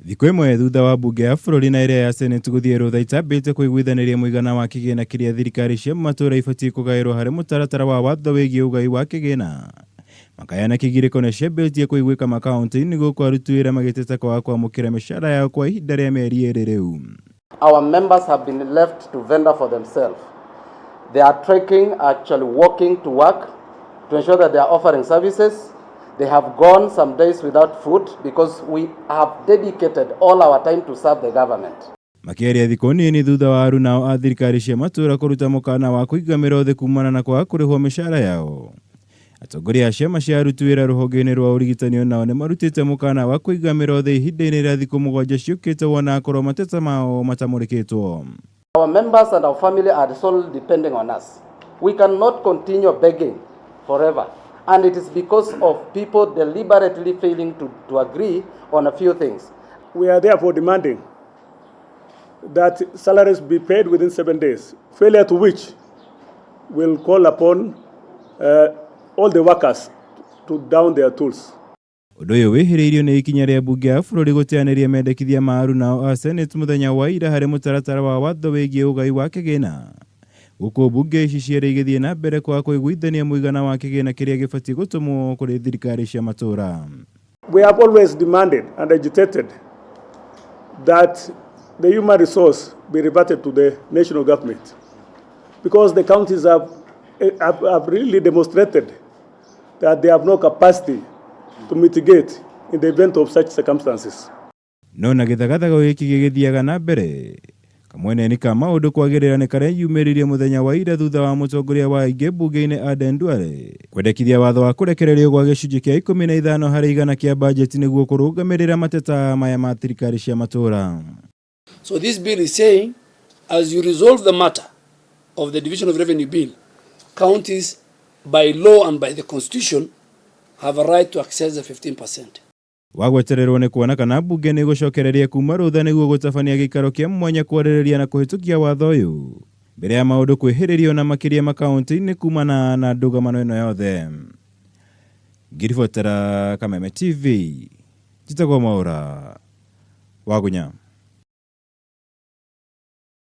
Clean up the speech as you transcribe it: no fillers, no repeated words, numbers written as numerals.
Thikũ ĩmwe thutha wa mbunge ya bũrũri na ĩrĩa ya Senate gũthiĩ rũtha itambĩte kũiguithanĩria mũigana wa kĩgĩna kĩrĩa thirikari cia matũũra ibatiĩ kũgaĩrwo harĩ mũtaratara wa watho wĩgiĩ ũgai wa kĩgĩna. Makaya na kĩgirĩko nĩ ciambĩtie kũiguĩka makaũntĩ-inĩ gũkũ aruti wĩra magĩteta kwaga kwamũkĩra mĩcara yao kwa ihinda rĩa mĩeri ĩrĩ rĩu. Our members have been left to vendor for themselves. They are trekking, actually walking to work to ensure that they are offering services. They have gone some days without food because we have dedicated all our time to serve the government. Makĩaria thikũ nini thutha wa arunao a thirikari cia matũũra kũruta mũkana wa kũiga mĩrothe kumana na kwaga kũrĩhwo mĩcara yao. Atongoria a ciama cia aruti wĩra rũhonge-inĩ rwa ũrigitani onao nĩ marutĩte mũkana wa kũiga mĩrothe ihinda-inĩ rĩa thikũ 7 ciũkĩte wona akorwo mateta mao matamũrĩkĩtwo. Our members and our family are solely depending on us. We cannot continue begging forever. And it is because of people deliberately failing to agree on a few things. We are therefore demanding that salaries be paid within 7 days, failure to which will call upon all the workers to down their tools. Ũndũ ũyũ wĩhĩrĩirio nĩ ikinya rĩa mbunge ya bũrũri gũteanĩria mendekithia ma arunao a Senate mũthenya wa ira harĩ mũtaratara wa watho wĩgiĩ ũgai wa kĩgĩna. Gũkũ mbunge ici cierĩ igĩthiĩ na mbere kwaga kũiguithania mũigana wa kĩgĩna kĩrĩa gĩbatiĩ gũtũmwo kũrĩ thirikari cia matũũra. We have always demanded and agitated that the human resource be reverted to the national government, because the counties have really demonstrated that they have no capacity to mitigate in the event of such circumstances. No na gĩthagathago gĩkĩ gĩgĩthiaga na mbere, kamweneni ka maũndũ kwagĩrĩra nĩ kareyumĩririe mũthenya wa ira thutha wa mũtongoria wa aingĩ mbunge-inĩ Aden Duale kwendekithia watho wa kũrekererio gwa gĩcunjĩ kĩa 15 harĩ igana kĩa bajeti nĩguo kũrũgamĩrĩra mateta maya ma thirikari cia matũũra. So this bill is saying, as you resolve the matter of the division of revenue bill, counties by law and by the constitution have a right to access the 15%. Wagwetererwo nĩ kuona kana mbunge nĩ gũcokereria kuma rũtha nĩguo gũtabania gĩikaro kĩa mwanya kwarĩrĩria na kũhĩtũkia watho ũyũ mbere ya maũndũ kwĩhĩrĩrio na makĩria makaũntĩ-inĩ kumana na ndũgamano ĩno yothe. Ngĩribotera Kameme TV, njĩtagwo Mwaũra Wagunya.